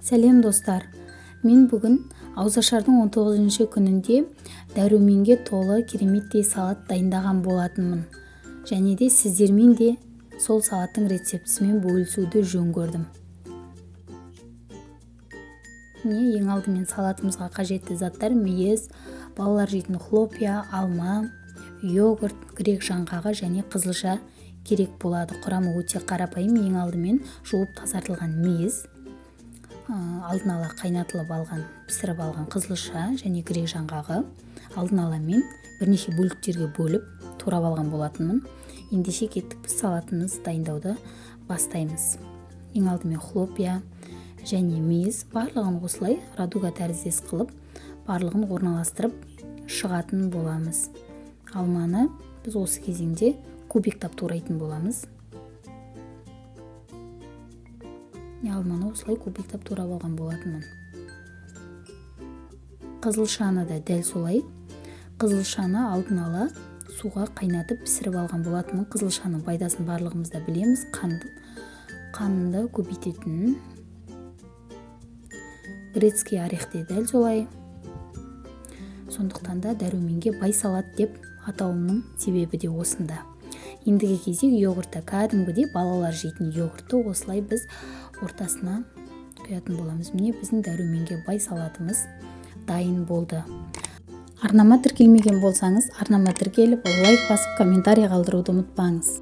Сәлем, достар! Мен бүгін ауызашардың 19 күнінде дәруменге толы кереметтей салат дайындаған болатынмын және де сіздермен де сол салаттың рецептісімен бөлісуді жөн көрдім. Міне, ең алдымен салатымызға қажетті заттар: мейіз, балалар жейтін хлопья, алма, йогурт, грек жаңғағы және қызылша керек болады. Құрамы өте қарапайым. Ең алдымен жуып тазартылған мейіз, алдын ала қайнатылып алған, пісіріп алған қызылша және грек жаңғағы. Алдын ала мен бірнеше бөліктерге бөліп турап алған болатынмын. Ендеше, кеттік, біз салатымызды дайындауды бастаймыз. Ең алдымен хлопья және мейіз, барлығын осылай радуга тәріздес қылып, барлығын орналастырып шығатын боламыз. Алманы біз осы кезеңде кубиктап турайтын боламыз. Алманы осылай кубиктап турап алған болатынмын. Қызылшаны да дәл солай. Қызылшаны алдын ала суға қайнатып, пісіріп алған болатынмын. Қызылшаның пайдасын барлығымыз да білеміз, қанды көбейтетінін. Грецкий орех те дәл солай. Сондықтан да дәруменге бай салат деп атауымның себебі де осында. Ендігі кезек йогуртта. Кәдімгідей балалар жейтін йогуртты осылай біз ортасына құятын боламыз. Міне, біздің дәруменге бай салатымыз дайын болды. Арнама тіркелмеген болсаңыз, арнама тіркеліп, лайк басып, комментарий қалдыруды ұмытпаңыз.